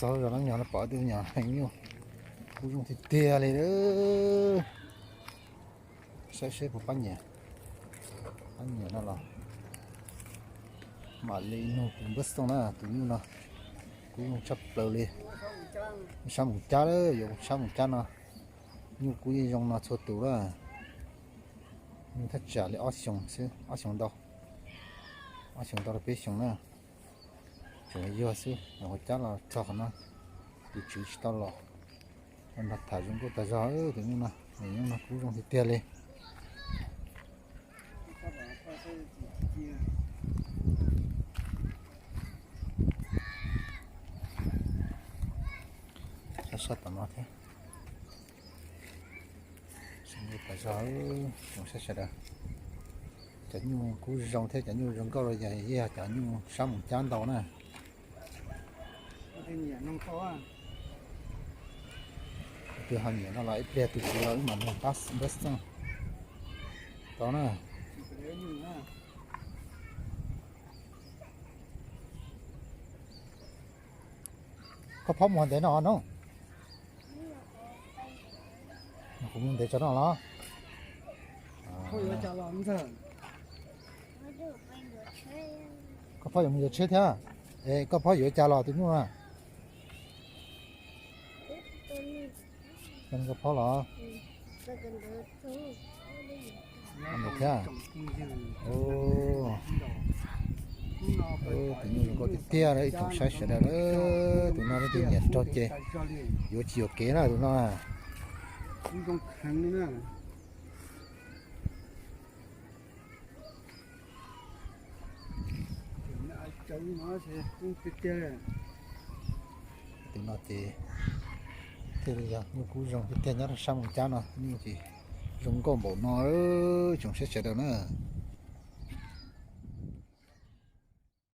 Txog zos Nab Nyog no pom tus nyuam heev nyuj, kub zoo tiag tiag li. Saib seb puas pab nyiam, pab nyiam no los mam li nug tus npawb xoo na, tus nyuj no kub zoo tshaj plaws li. Sab Moos Cab lawm, yuav sab Moos Cab no, nyuj kub yeej zoo no txhua tus lawm. Nyuj thaj tsam li ob xyoos xwb, ob xyoos ntau, ob xyoos ntau rau peb xyoos na. Tseem yuag xwb, nyuam qhuav cab los txog qhov no, tus tswv tsis tau los. Nrog tham zoo nkauj tas zog tus nyuj no, nyuj no kub zoo tiag tiag li. Sab sab tom no thiab. Zoo nkauj tas zog, tsoom saib sawv daws. Cov nyuj kub zoo thiab cov nyuj zoo nkauj los yog cov nyuj sab Moos Cab ntau na. Tus ho nyiam no los ib pliag tus tswv los wb mam nug pab npawb xoo tau na. Koj phob mus ntev no no? Kuv mus ntev tso no los? Koj phob yuav mus yuav tsheb thiab? Es koj phob yuav cas los tus nyuj na? Koj phob los? Thiab. Tus nyuj zoo nkauj tiag tiag, ib tsoom saib sawv daws, tus no leej twg nyiam raug ces yuav tsis yuam kev na tus no. Tus no ces thiaj li yog nyuj kub zoo tiag tiag nyob rau sab Moos Cab no, nyuj ces zoo nkauj npaum no, tsoom saib sawv daws na.